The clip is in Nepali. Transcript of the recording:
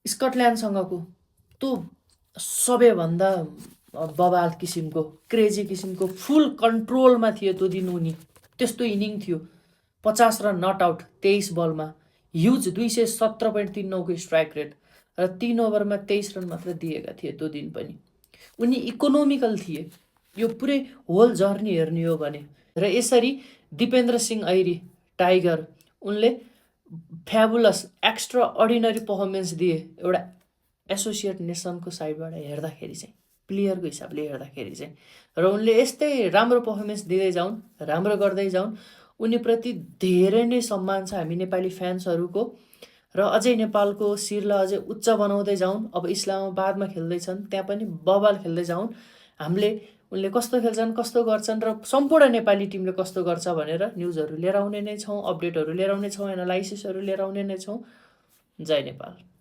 स्कटल्यान्डसँगको त्यो सबैभन्दा बवाल किसिमको क्रेजी किसिमको फुल कन्ट्रोलमा थियो त्यो दिन उनी। त्यस्तो इनिङ थियो, 50 रन नट आउट 23 बलमा, ह्युज 217.39 स्ट्राइक रेट र 3 ओभरमा 23 रन मात्र दिएका थिए त्यो दिन पनि। उनी इकोनोमिकल थिए यो पुरै होल जर्नी हेर्ने हो भने। र यसरी दिपेन्द्र सिंह ऐरी टाइगर उनले फ्याबुलस एक्स्ट्रा अर्डिनरी पर्फर्मेन्स दिए एउटा एसोसिएट नेसनको साइडबाट हेर्दाखेरि चाहिँ, प्लेयरको हिसाबले हेर्दाखेरि चाहिँ। र उनले यस्तै राम्रो पर्फर्मेन्स दिँदै जाउन्, राम्रो गर्दै जाउन्। उनीप्रति धेरै नै सम्मान छ हामी नेपाली फ्यान्सहरूको। र अझै नेपालको शिरलाई अझै उच्च बनाउँदै जाउन्। अब इस्लामाबादमा खेल्दैछन्, त्यहाँ पनि बवाल खेल्दै जाउन्। हामीले उनले कस्तो खेल्छन्, कस्तो गर्छन् र सम्पूर्ण नेपाली टिमले कस्तो गर्छ भनेर न्युजहरू लिएर आउने नै छौँ, अपडेटहरू लिएर आउने छौँ, एनालाइसिसहरू लिएर आउने नै छौँ। जय नेपाल।